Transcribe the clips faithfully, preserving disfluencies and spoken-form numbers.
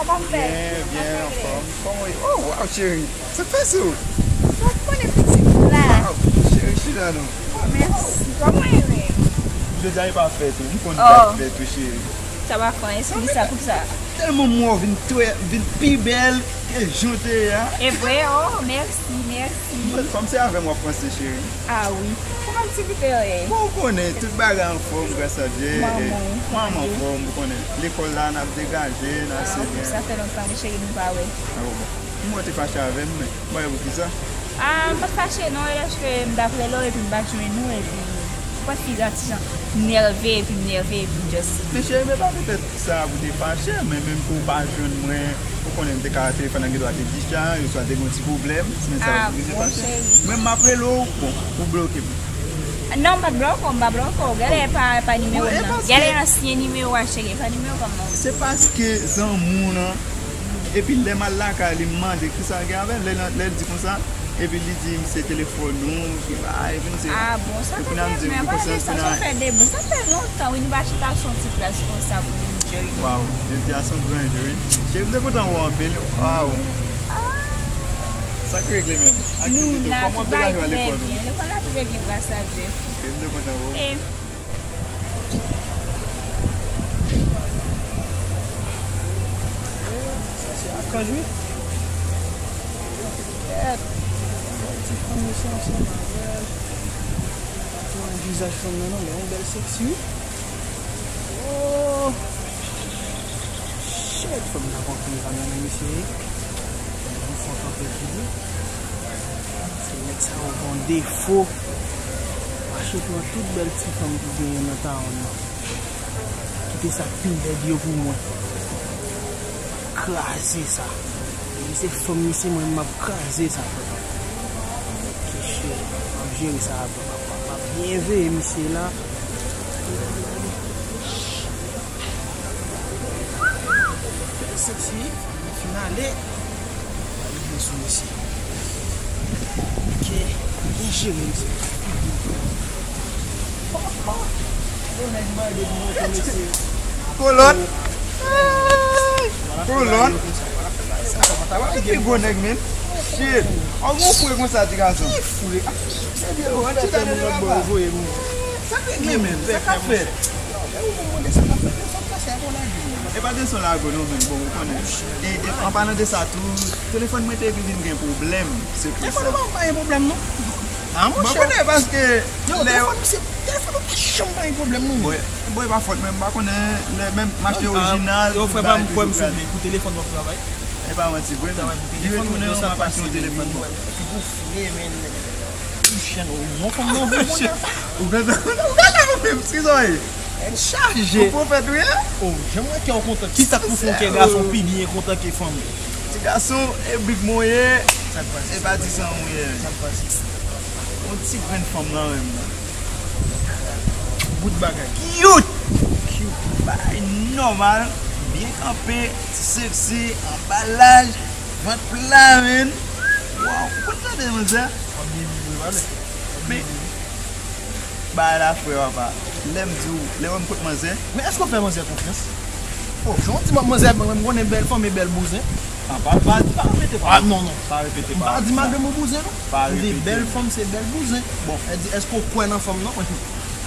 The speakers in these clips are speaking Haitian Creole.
Kòman w fè? Byen, byen, anfòm. Kòman w ye? Oh, waw, cheri. Sa k pase w? Sa w konnen pitit la? Waw, cheri, chita non. Mèsi. Kòman w ye menm? Jodi a e pa fèt ou. M konn fèt ou, cheri. Sa pa fè anyen, se ki sa, pou sa. Tèlman m wè w vin trè, vin pi bèl ke jan w te ye a. E vre, oh, mèsi, mèsi. Kòm se avè m w ap panse, cheri. Ah wi. Kòman ti pitit yo ye? Bon, ou konnen, tout bagay anfòm, gras a Dye. Manman, manman anfòm, ou konnen. Lekòl la, n ap degaje, n ap se byen. Sa fè lontan, wi, cheri, nou pa wè. Ah, bon. M wè w te fache avè m, men. Mwen, poukisa? Ah, m pa t fache, non, e dèske m t ap rele w, epi m pa t jwenn ou, epi ou pa t figi a ti jan nève, epi m nève, epi m just. Men cheri, men pa poutèt sa pou te fache, men menm pou w pa jwenn mwen, ou konnen m te ka telefòn nan gen dwa te discharge, oswa te gen yon ti pwoblèm, se menm sa pou te fache. Mwen, m ap rele w, bon, ou bloke m. Non, m pa t bloke w, m pa bloke w. Genlè e pa, e pa nimewo m nan. Genlè e ansyen nimewo a, cheri, e pa nimewo pa m nan. Se paske zanmi w lan, epi lè m al lakay li, m mande kisa l gen avè l, lè, lè l di konsa, epi li di m se telefòn ou ki bay, epi m di, ah, bon, sa pa fè, men pa de sa, sa fè de bon, sa fè lontan, wi, nou pa chita sou yon ti plas konsa pou nou enjoy. Waw, jodi a se yon gran jou, wi. Cheri, m te kontan wè w anpil, waw. Sa k regle menm? Aktivite, kòman w degaje w a lekòl ou? Lekòl la trè byen, gras a Dye. Ok, m te kontan wè w. Sa se Akanj, wi. Kèt. Ti fanm mesye ansanm avè l. Pa t wè vizaj fanm nan, non, men yon bèl seksi, wi. Oh! Shit, fanm nan konprann pa nan men mesye. Yon fò kanpe ki di. Se nèg sa yo gon defo. Mache pran tout bèl ti fanm ki genyen nan town nan. Kite sa k pi lèd yo pou mwen. Kraze sa. Depi se fanm misye, mwen m ap kraze sa, frè. Ok, shit. M ap jere sa, m ap, m ap, m ap byen veye misye la. Seksi, fin ale. Li vle sou mesye. Ok, byen jere mesye. Gwo nèg mande pou mwen tou, mesye. Kolòn. Kolòn. Ki gwo nèg, men? Shit. Ou gon fre konsa, ti gason. Ki fre? Chita de laba. Sa k regle, men? Sa k ap fèt? E ou menm mande sa k ap fèt, men fòk pase a pou lage. E pa de son lago non, men bon, ou konnen. E, e, an palan de sa tou, telefòn mwen te vin gen pwoblèm, se pou sa. Telefòn ou pa gen pwoblèm, non. Ah, monchè. Mwen konnen paske yo, lè yo telefòn misye, telefòn ou pa janm pa gen pwoblèm, non. Bon, bon, e pa fòt mwen, m pa konnen, lè menm m achte orijinal, yo, frè pa m, kwè m sou mwen, pou telefòn w ap travay. E pa manti vre, non. Li retounen, mwen ap achte yon telefòn, bon. Epi pou fle, men. Ou chèn, ou non, fanm nan, ou konn. Ou konn, ou konn, ou konn, eskize w. Tèt chaje. Ou pwofèt ou ye? Oh, jan m wè kè w kontan. Kisa k pou fè yon kè gason pi byen kontan ke fanm? Ti gason, e big mwen ye. Sa k pase? E pa ti san mwen ye. Sa k pase? Yon ti grenn fanm nan menm. Bout bagay. Cute! Cute. Bagay nòmal, byen kanpe, ti seksi, anba laj, vant pla, men. Waw, ou konn tande manzè? W ap byen viv wi, pale. Men, bagay la fre, papa. Lè m di w, lè w wè m kot manzè. Men èske w fè manzè konfyans? Oh, jan w di m manzè, mwen, m konnen bèl fanm e bèl bouzen. Ah, pa, pa, pa repete pawòl. Ah, non, non. Pa repete pawòl. M pa di madanm ou bouzen, non. Pa repete. M di bèl fanm se bèl bouzen. Bon. Èl di, èske w kwè nan fanm, non?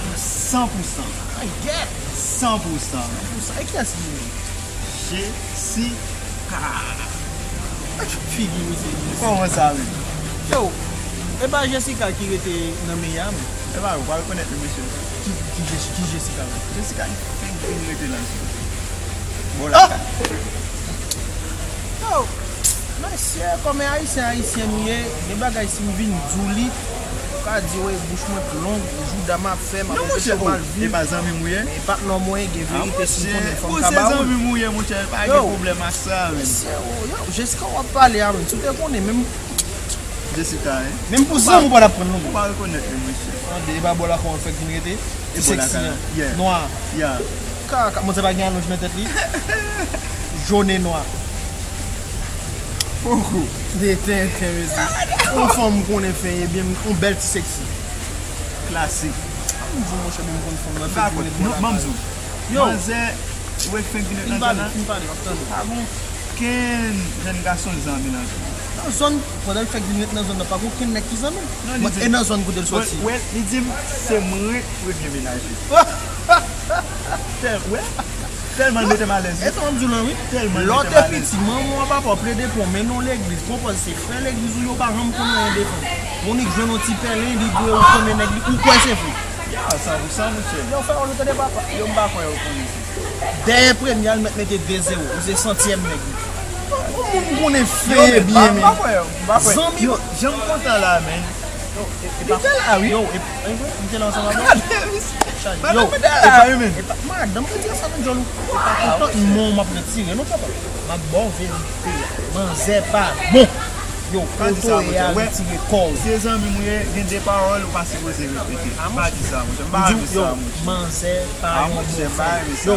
A san pou san. Ay, gèt! San pou san. San pou san. E kiyès li ye? Jessica. Figi misye. Kòman sa, menm? Yo, e pa Jessica ki rete nan Miami? E pa, ou pa rekonèt li, mesye. Ki, ki Jess-, ki Jessica, menm? Jessica ki fenk vin rete la. Bon, la. Yo, mesye, kòm e ayisyen, ayisyen nou ye, gen bagay si m vin di w li, ou ka di, wi, bouch mwen k long, jouda m ap fè, m ap anpeche w mal viv. Non, monchè, oh, e pa zanmi m ou ye? Men patnè mwen, gen verite si m konnen fanm ka ba ou l. Bon, se zanmi m ou ye, monchè, pa gen pwoblèm ak sa, men. Mesye, oh, yo, Jessica w ap pale a, men, si w te konnen, menm Jessica, hein? Menm pou zanmi w pa t ap pran l non. Ou pa rekonèt li, mesye. Tande, e pa bò lakay w fèk vin rete? Ti seksi an. Nwa. Kaka, manzè pa gen alonj nan tèt li. Jòn e nwa. Poko. De tenten, mesye. Yon fanm m konnen fè, ebyen, yon bèl ti seksi. Klasik. An m di w, monchè, men m konn fanm nan fèk vin rete bò lakay. Yo. Manzè, ou wè fèk vin rete nan zòn nan? Fin pale, fin pale, m ap tande. Ah bon? Okenn jèn gason l zanmi nan zòn nan. Nan zòn, pandan l fèk vin ret nan zòn nan, pa gen okenn nèg ki zanmi l. Non, li di, e nan zòn kote l sòti? Well, li di m se mwen premye menaj li. Tèl, well, tèlman l mete m alèz, wi. E sa m ap di w lan, wi. Tèlman l mete m alèz. Lè w te piti, manman w ak papa w plede pou w mennen w legliz, pran pòz se frè legliz ou yo, pa janm konn anyen de fanm. Monik jwenn yon ti pèlen, li dwe ou konn nèg li, ou kwè se vre? Ya, san pou san, monchè. Yo fè w tande papa. Yo, m pa kwè yo konnen. Dèyè premye a, l mèt mete de zewo. Ou se santyèm nèg li. Yon moun m konnen fè byen, men. Zanmi. Yo, jan m kontan la, men. Yo, e, e pa, li te la, wi. Yo, e, e, li te la ansanm avè w. Gade, misye. Yo, madanm te la, wi, men. E pa, madanm te di sa nan djòl ou. E pa kontan, non, m ap retire, non, papa. M ap ba w verite a. Manzè pa bon. Yo, kote w ye a, retire kò w. Se zanmi m ou ye, gen de pawòl ou pa sipoze repete. M pa di sa, monchè. M pa renmen sa, monchè. Manzè pa yon bon zanmi. Yo,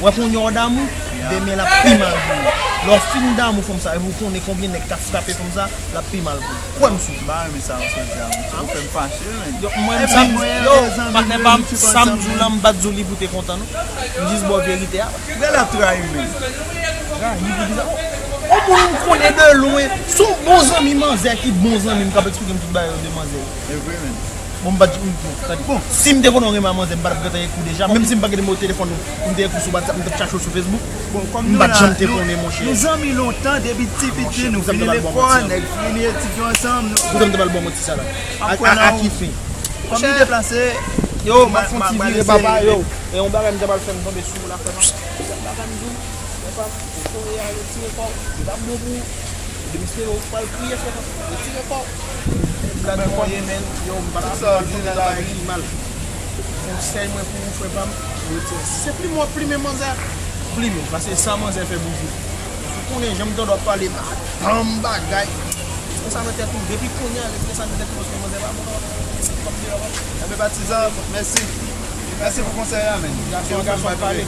wè kounye a w damou, demen l ap pi mal pou ou. Lè w fin damou fanm sa, epi w konnen konbyen nèg k ap frape fanm sa, l ap pi mal pou ou. Kwè m sou. M pa renmen sa, monchè, di a, monchè. Ou fè m fache, men. Yo, mwen, sa m, yo, patnè pa m, sa m di w lan, m pa t di w li pou te kontan, non. M jis ba w verite a. Bèl ap trayi m, men. Trayi pou kisa? On moun m konnen de lwen, se yon bon zanmi manzè ki bon zanmi m k ap eksplike m tout bagay yo de manzè yo. E vre, men. Bon, m pa t, bon, tande. Bon. Si m te konnen w renmen manzè, m pa t ap gentan ekri w deja. Menm si m pa gentan mete w telefòn ou, pou m te ekri w sou WhatsApp, m t ap chache w sou Facebook. Bon, kòm nou la, m pa t janm te konnen, monchè. Nou zanmi lontan, depi ti piti, nou fini lekòl, nèg fini etidye ansanm, nou. Ou te m te pral ba w manti sa la. A, a, a ki fen? Kòm li deplase, yo, m ap fè yon ti vire, papa, yo. E yon bagay m ta pral fè, m tonbe sou ou la, frè m. Yon bagay m di w, frè pa m, kote w ye a, retire kò w. Li p ap bon pou ou. Depi se ou k pral kriye, frè pa m, retire kò w. Gad kòman w ye, men, yo, m pa t ap fè yon bagay ki mal. Konsèy mwen pou ou, frè pa m, retire. Si se plimen w ap plimen manzè, plimen l, paske sa manzè fè pou ou. Ou konnen jan m tande w ap pale, madanm bagay. Mete sa nan tèt ou, depi kounye a, mete sa nan tèt ou, paske manzè pa bon non. Enben, patizan, mèsi. Mèsi pou konsèy la, men. Gason an gason pale.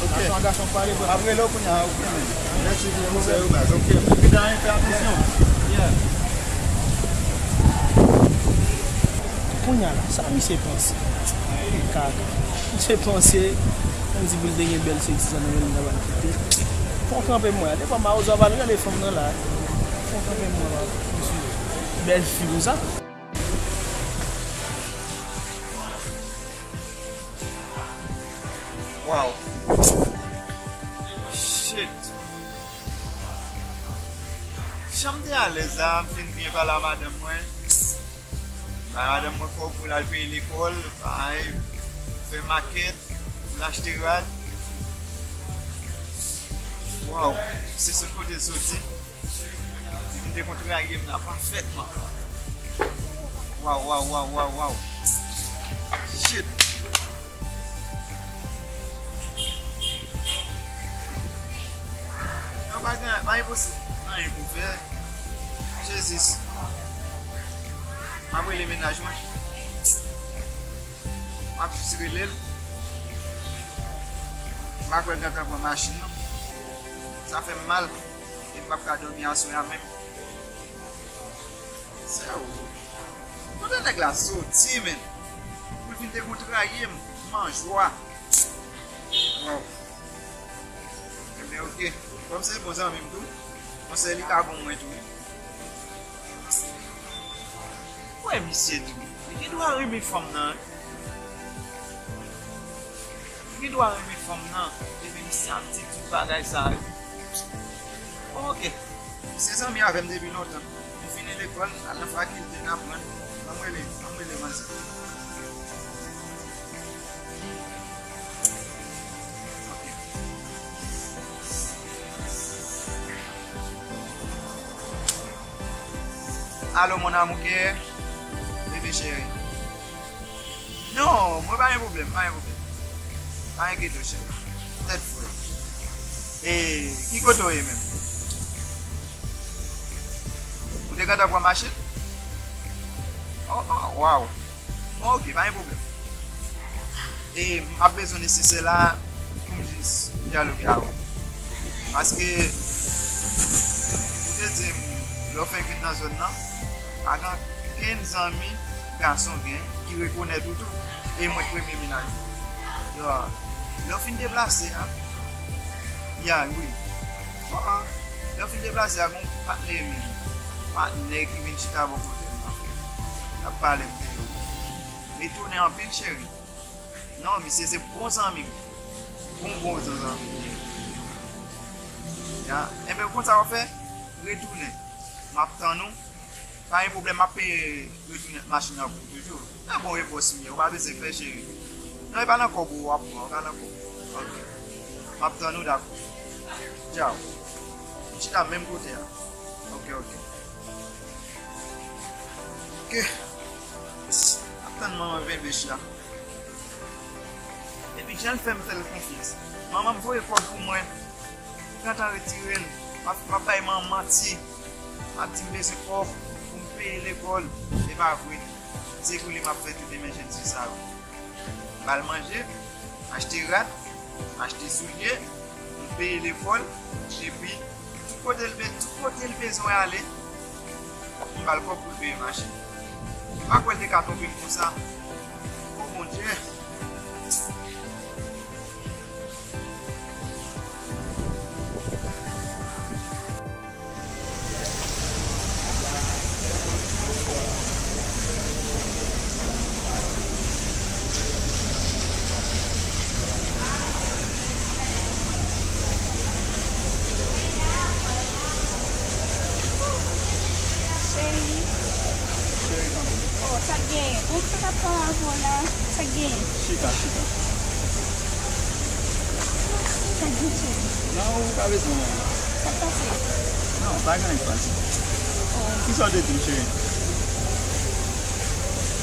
Ok. Gason an gason pale, bro. M ap rele w kounye a, ok, men. Mèsi pou konsèy yo, baz. Ok. Epi, Dany, fè atansyon. Yeah. Kounye a la, sa misye panse? Kaka. Misye panse, kòmsi pou l te gen bèl soti sa nan men l, l ta pral kite. Fò w kanpe m wè. Dèfwa mawozo a pa t rele fanm nan la. Fò w kanpe m wè, misye. Bèl fi konsa. Wow. Shit. Jan m te alèz la, m fin byen pale a madanm mwen. Bay madanm mwen kòb pou l al peye lekòl, bay fè makèt, pou l achte rad. Wow, se sot kote l soti. Li vin dekontraye m la pafètman. Wow, wow, wow, wow, wow. Shit. Yo pa gen, pa gen posib anyen pou fè. Jezi. M ap rele mennaj mwen. M ap jis rele l. M pa kwè l gentan pran machin nan. Sa fè m mal. E m p ap ka dòmi aswè a menm. Sè ou. Kote nèg la soti, men? Pou l vin dekontraye m, manjwa. Wow. Ebyen, ok. Kòm se bon zanmi m tou, konsèy li ka bon mwen tou, wi. Wè, misye tou. Li gen dwa renmen fanm nan, wi. Li gen dwa renmen fanm nan. Ebyen, misye ap di tout bagay sa yo. Ok. Se zanmi avè m depi lontan. Li fini lekòl, al nan fakilte, l aprann. Ann rele, ann rele manzè. Ok. Allô, mon amour cœur, bébé chéri. Non, mwen pa gen pwoblèm, pa gen pwoblèm. Pa enkyete w, cheri. Tèt fre. E, ki kote w ye menm? Ou te gentan pran machin? Oh, oh, wow. Bon, ok, pa gen pwoblèm. E, m ap bezwen nesesè la pou m jis dyaloge avè w. Paske, ou te di m, lè w fenk vin nan zòn nan, pa gen okenn zanmi gason gen ki rekonèt ou tou. E mwen k premye mennaj ou. Ya, lè w fin deplase a, ya, wi. Lè w fin deplase a, gon patnè vini. Patnè ki vin chita bò kote m, anfen. N ap pale m te yo. Retounen anpil, cheri. Non, misye se bon zanmi m. Bon, bon zanmi m. Ya, enben, konsa w ap fè? Retounen. M ap tann ou. Pa gen pwoblèm, m ap peye retounen machin nan pou ou toujou. Nan bon repons m ye, ou pa bezwen pè, cheri. Non, e pa nan kòb ou w ap pran, e pa nan kòb ou. Ok. M ap tann ou, dakò. Tchaw. M chita menm kote a. Ok, ok. Ok. M ap tann manman vin vich la. Epi jan l fè m fè l konfyans. Manman m voye kòb pou mwen. Li gentan retire l. M ap, m ap bay manman manti. M ap di m bezwen kòb pou m peye lekòl. E pa vre. Se pou li m ap fè tout emejensi sa yo. M ba l manje, m achte rad, m achte soulye, m peye lekòl, epi tout kote l be-, tout kote l bezwen ale, m ba l kòb pou l peye machin. M pa kwè l te ka twonpe m konsa. O Bondye! Cheri. Oh, sa k genyen? Ou fèk ap pale avè w la? Sa k genyen? Chita, chita. Sa k gen, cheri? Non, ou pa bezwen mwen. Sa k pase? Non, pa gen anyen k pase. Oh. Kisa w te di m, cheri?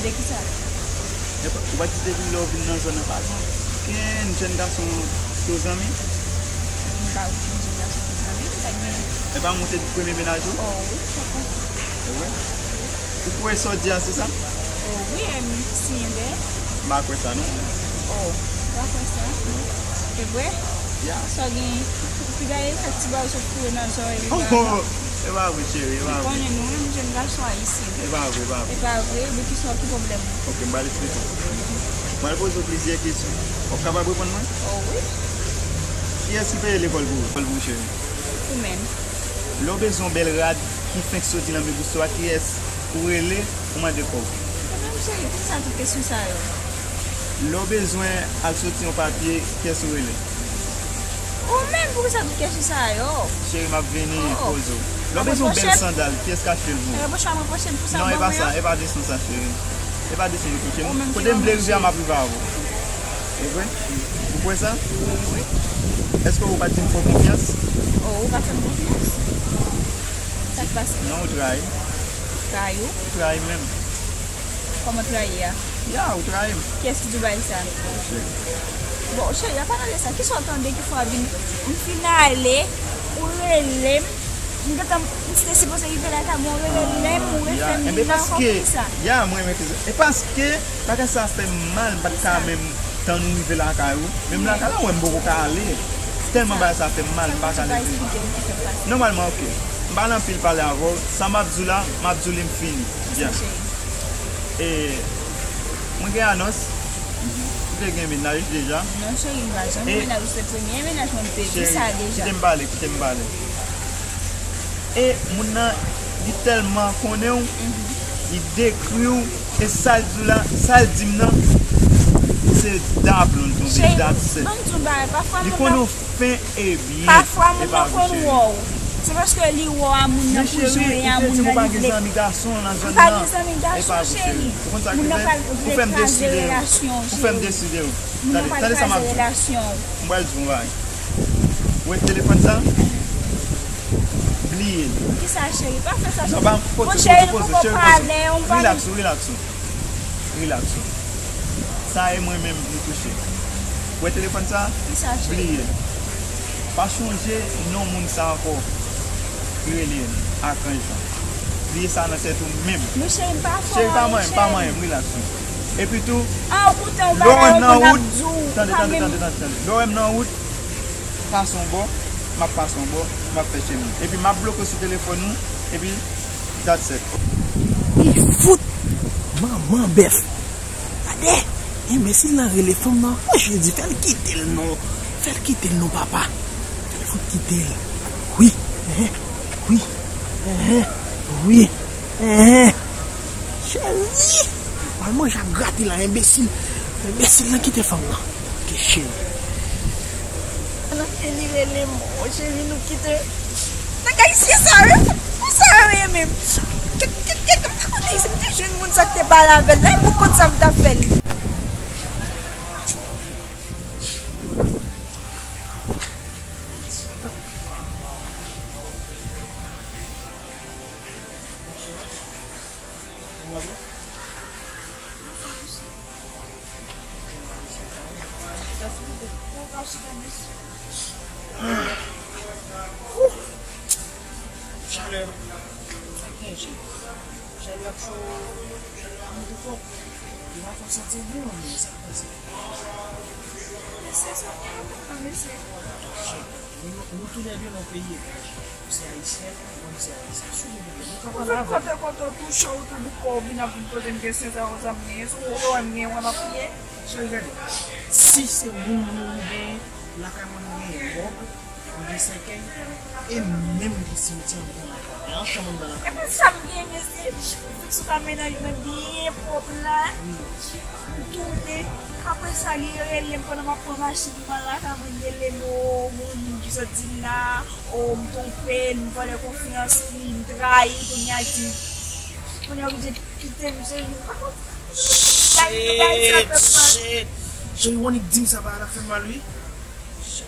De kisa? Epa, ou pa t di depi lè w vin nan zòn nan pa gen okenn jèn gason ke w zanmi? M pa wè okenn jèn gason ki zanmi m, sa k genyen? Epa mwen te di premye mennaj ou? Oh, wi, papa. E vre? Ou kwè sa w di a, se sa? Oh, wi, em, si, enben. M pa kwè sa, non. Oh, ou pa kwè sa? Non. E vre? Ya. Sa w gen, piga e fè ti bagay sot foure nan zòrèy li la. Oh, e pa vre, cheri, e pa vre. Ou konnen nou menm jèn gason ayisyen. E pa vre, e pa vre. E pa vre, de ki sa ki pwoblèm ou? Ok, m pral eksplike w. M pral poze w plizyè kesyon. W ap kapab reponn mwen? Oh, wi. Kiyès ki peye lekòl pou ou? Lekòl pou ou, cheri? Ou menm. Lè w bezwen yon bèl rad ki fenk soti nan men Gusto a, kiyès ou rele pou mande kòb? Ou menm, cheri, poukisa tout kesyon sa yo? Lè w bezwen al soti yon papye, kiyès ou rele? Ou menm, poukisa tout kesyon sa yo? Cheri, m ap vini poze w. Lè w bezwen yon bèl sandal, kiyès k achte l pou ou? Apre pwochèn, apre pwochèn, pou sa. Non, e pa sa, e pa de sans sa, cheri. E pa de sans, cheri. Kote m vle rive a, m ap rive avè w. E vre? Ou kwè sa? Wi. Èske ou pa di m fè w konfyans? Oh, ou pa fè m konfyans? Sa k pase? Non, ou trayi m. Trayi w? Ou trayi m menm. Kòman trayi a? Ya, ou trayi m. Kiyès ki di w bagay sa? Cheri. Bon, cheri, a pa tande sa. Kisa w tande ki fè w vin, m fin ale, ou rele m, m gentan, m te sipoze rive lakay mwen, ou rele m, ou refè m vin la ankò, poukisa? Ya, mwen renmen fè sa. E paske bagay sa fè m mal, m pa t ka menm tann ou rive lakay ou. Menm lakay la, ou wè m poko ka ale. Tèlman bagay sa fè m mal, m pa ka leve. Nòmalman, ok. M pa nan anpil pale avè w. Sa m ap di w la, m ap di w li, m fini. Byen. E, mwen gen anons. Ou te gen mennaj deja. Non, cheri, m pa janm gen mennaj. Ou se premye mennaj mwen, m te di sa deja. Kite m pale, kite m pale. E moun nan, li tèlman konnen w, li dekri w, e sa l di w la, sa l di m nan, se daplon l tonbe, that's it. Li konnen w fen e byen, e pa vre, cheri. Se paske li wè a moun nan pou jan l ye a, moun nan li vle. M pa gen zanmi gason nan zòn nan. M pa gen zanmi gason, cheri. Ou konn sa k rive? Ou fè m deside w. Ou fè m deside w. Tande, tande sa m ap di w. M pral di w yon bagay. Ou wè telefòn sa? Bliye l. Poukisa, cheri? Pa fè sa, cheri. Non, pa, poze, poze, poze, cheri, poze. Relax ou, relax ou. Relax ou. Sa e mwen menm nou touche. Ou wè telefòn sa? Bliye l. Pa chonje non moun sa ankò. Rele l Akanj lan. Bliye sa nan tèt ou menm. Cheri, pa manyen m, pa manyen m, relax ou. Epi tou, lè w nan wout, tande, tande, tande, tande, tande. Lè w wè m nan wout, pase yon bò, m ap pase yon bò, m ap fè chemen. Epi m ap bloke w sou telefòn ou, epi that's it. Li fout manman bèf. Gade, enbesil lan rele fanm nan. Mwen jwe di, fè l kite l non. Fè l kite l non, papa. Fè l fout kite l. Wi, enhen, wi, enhen, wi, enhen. Cheri, al manje ak grate la, enbesil. Enbesil lan kite fanm nan. Ok, cheri. Nan ke li rele m, o cheri, nou kite. Nèg ayisyen sa, wi. Ou sa, wi, menm. Kèk, kèk, kèk, m pa konn si m te jwenn moun sa k te pale avè l la, e pou kont sa m t ap fè l. Chalè. Sa k gen, cheri? Chalè ap cho, chalè ap monte fò. Li pa fè w santi w byen, men sa k pase? Mesye, sa pa yon pwoblèm, mesye. Nou, nou toulède nan peyi etranje. Ou se ayisyèn, mwen se ayisyen. Si w gen pwoblèm, nou ka pale avè m. Kote, kote w touche, w tou bouke, w vin ap vin poze m kesyon sa yo, sa m genyen. Si w wè m genyen, w wè m ap kriye. Cheri, gade. Si se moun nou genyen, lakay mwen nou genyen mòg, m gen sèkèy, e menm gen simityè anndan lakay. E an chanm anndan lakay. Epi sa m gen, mesye, fiks ou ka menaj mwen byen pwòp la. Wi. M tounen. Apre sa, li rele m pandan m ap pran machin m al lakay mwen, li rele m, o, moun ki sot di m la, o, m twonpe l, m vòlè konfyans li, m trayi l, kounye a di, kounye a oblije kite m, cheri, m pa konn. Shit, shit. Cheri, w annik di m sa, bagay la fè m mal, wi.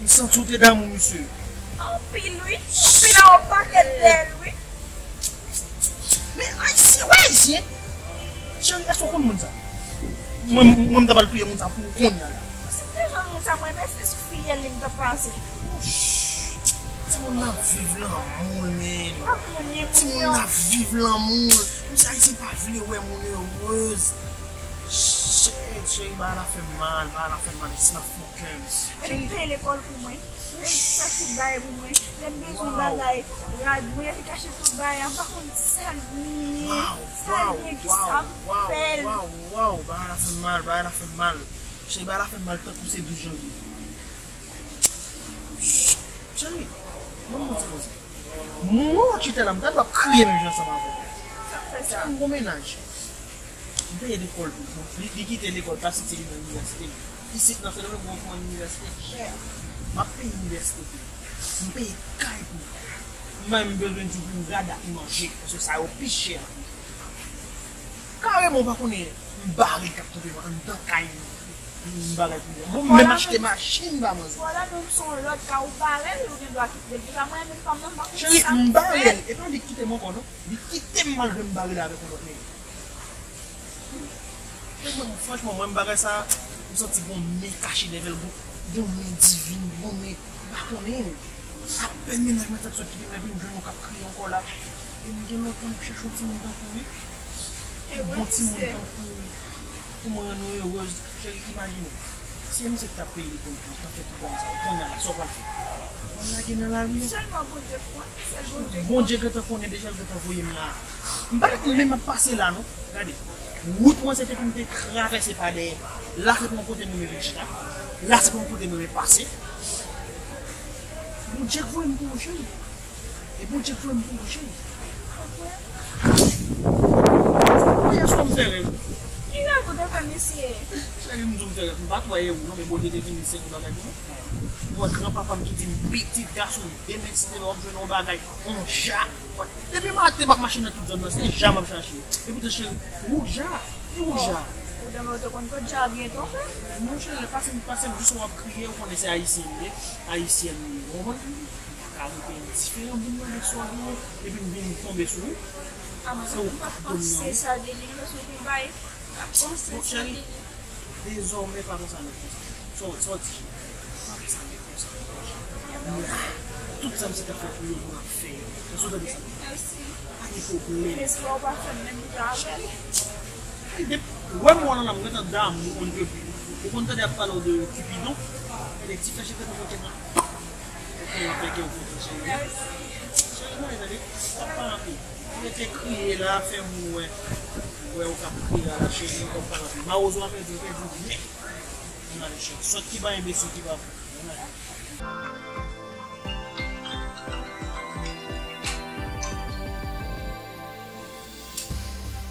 M santi w te damou misye. Anpil, wi. Anpil a yon pakèt bèl, wi. Men ayisyen, wè ayisyen. Cheri, èske w konn moun sa? Mwen, mwen, m ta pral touye moun sa pou ou kounye a la. Si m te jwenn moun sa, mwen, men se sou fiyèl li m t ap pase. Timoun nan ap viv lanmou l, men. Timoun nan ap viv lanmou l. Misye ayisyen pa vle wè moun erez. Shit, cheri, bagay la fè m mal, bagay la fè m mal, it's not for girls. Epi l peye lekòl pou mwen. Epi l fè tout bagay pou mwen. Lè m bezwen bagay, rad mwen, epi l achte tout bagay, m pa konn sa l genyen. Sa l genyen, ki sa m fè l. Waw, waw, waw, bagay la fè m mal, bagay la fè m mal. Cheri, bagay la fè m mal tankou se douz janvye. Cheri, ban m yon ti koze. Mwen wè w chita la, m ta dwe ap kriye menm jan ansanm avè w. Sa m fè sa? M gon mennaj. M peye lekòl pou li. Li, li kite lekòl, pase ti li nan inivèsite. Isit nan Sendomeng, gon fè inivèsite. M ap peye inivèsite pou li. M peye kay pou li. M menm bezwen di pou rad ak manje, paske sa yo pi chè. Kareman, ou pa konnen, m bare l k ap twonpe m anndan kay m. M bagay pou mwen. Bon, m menm achte machin ba manzè. Vwala, menm se yon lòt ka, ou bare l, ou gen dwa kite l. Depi pa mwen menm fanm nan, m pa konn sa m fè. Cheri, m bare l. E pa li k kite m ankò, non. Li kite m malgre m bare l avèk yon lòt nèg. Mwen, franchman, mwen, m bagay sa, m santi gon men kache dèyè l, gon, gon men divin, gon men, m pa konnen. Apèn mennaj mwen fèk sot kite m, epi m jwenn yon k ap kriye ankò la. E m gen lontan m ap chèche yon timoun tankou li. Yon bon timoun tankou li. Pou mwen rann ou erez, cheri, imajine. Si e misye ki t ap peye lekòl pou ou, t ap fè tout bagay sa yo, kounye a la, sa w pral fè? W ap lage nan lari a? Sèlman Bondye k konnen, sèl Bondye k konnen. Bondye gentan konnen deja, l gentan voye m la. M pa t menm ap pase la, non. Gade, wout mwen se te pou m te travèse pa dèyè. La se pou yon kote nou mete chita. La se pou yon kote nou mete pase. Bondye k voye m pou ou, cheri. E Bondye k voye m pou ou, cheri. Yè swa m fè rèv. Ki rèv ou te fè, mesye? Cheri, m di w m fè rèv. M pa t wè e ou non, men Bondye te vini sèvi bagay pou mwen. Mwen, granpapa m ki di m, pitit gason, demen si Dye vle w ap jwenn yon bagay, yon ja. Depi maten m ap mache nan tout zòn nan, se ja m ap chache. Epoutan cheri, wout ja, ki wout ja? Poutan mwen te konn kot ja byen tonbe. Non cheri, pase m, pase m jis w ap kriye, ou konnen se ayisyen m ye, ayisyèn m ye, ou konprann? M pa ka rete endiferan pou m mande sa w genyen, epi m vin tonbe sou ou. Se ou k ap konn nan. Bon, cheri, dezòmè pa konsa nèt konsa. Sa w, sa w di? Pa konsa nèt konsa. M la. Tout sa misye t ap fè pou yo, nou ap fè yo. Èske w tande sa? Pa gen pwoblèm. Espwa w pa fè m menm jan avè l. Li de-, wè m wè w nan la, m gentan damou ou konn ke, ou konn tande y ap pale w de Cupidon. Gade ti flèch gentan fè kèk la. Ou konn w ap fè kè w kontan, cheri. Cheri, mwen, tande, w ap pa anpil. Ou rete kriye la, fè moun wè, wè ou k ap kriye la, cheri, ou konn pale anpil. Mawozo ap pèdi, pèdi nèt. Ann ale, cheri. Sòt ki ba enbesil ki ba fou. Ann ale.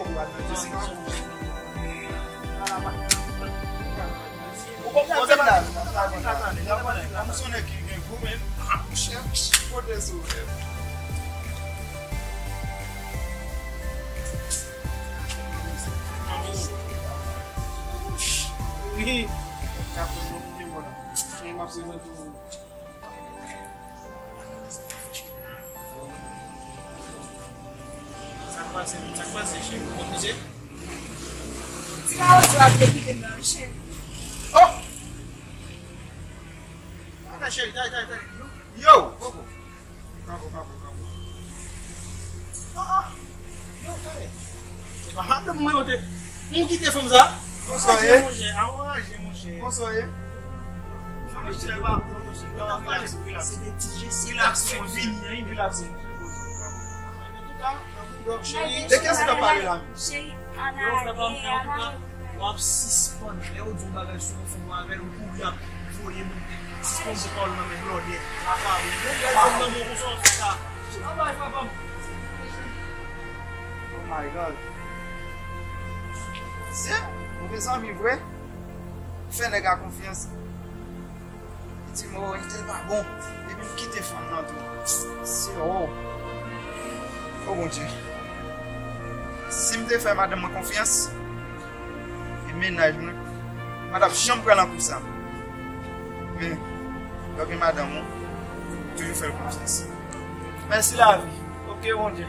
Oh, Adventist ka bouche. Ou konprann la? Kòm se nèg ki gen gou, men, ah, monchè, kote sou, men. Wi. Sa k pase, sa k pase, cheri? Sa k pase, cheri? Ou konn koze? Ti Kawoso ap dekide m nan, cheri. Oh! Atè, cheri, talè, talè, talè. Yo, Koko. Koko, Koko, Koko. Ah, ah. Yo, talè. Se pa madanm mwen, yo te. M kite fanm sa. Konsa ye? Monchè, a anraje, monchè. Konsa ye? Monchè, pa, monchè, pa pale sou relasyon. Se de ti jes. Relasyon vini, hein, relasyon. Antouka, de kiyès ou t ap pale la menm? Cheri, an ale, an ale. W ap sispann lè yo di yon bagay sou yon fanm avè l, ou kouri ap voye moun. Sispann pran pawòl nan men blòdè. Lakay ou. Yon bèl fanm nan men w konsa w ap fè sa. Travay, papa m. Oh my God. Se yon mezanmi vre. Fè nèg la konfyans. Li di m, "Oh, entèl pa bon." Epi m kite fanm nan tou. Se, oh. Oh, Bondye. Si m te fè madanm mwen konfyans, e mennaj mwen, m pa t ap janm pran nan kou sa. Men, lè w gen madanm ou, Toujou fè l konfyans. Mèsi lavi. Oke, Bondye.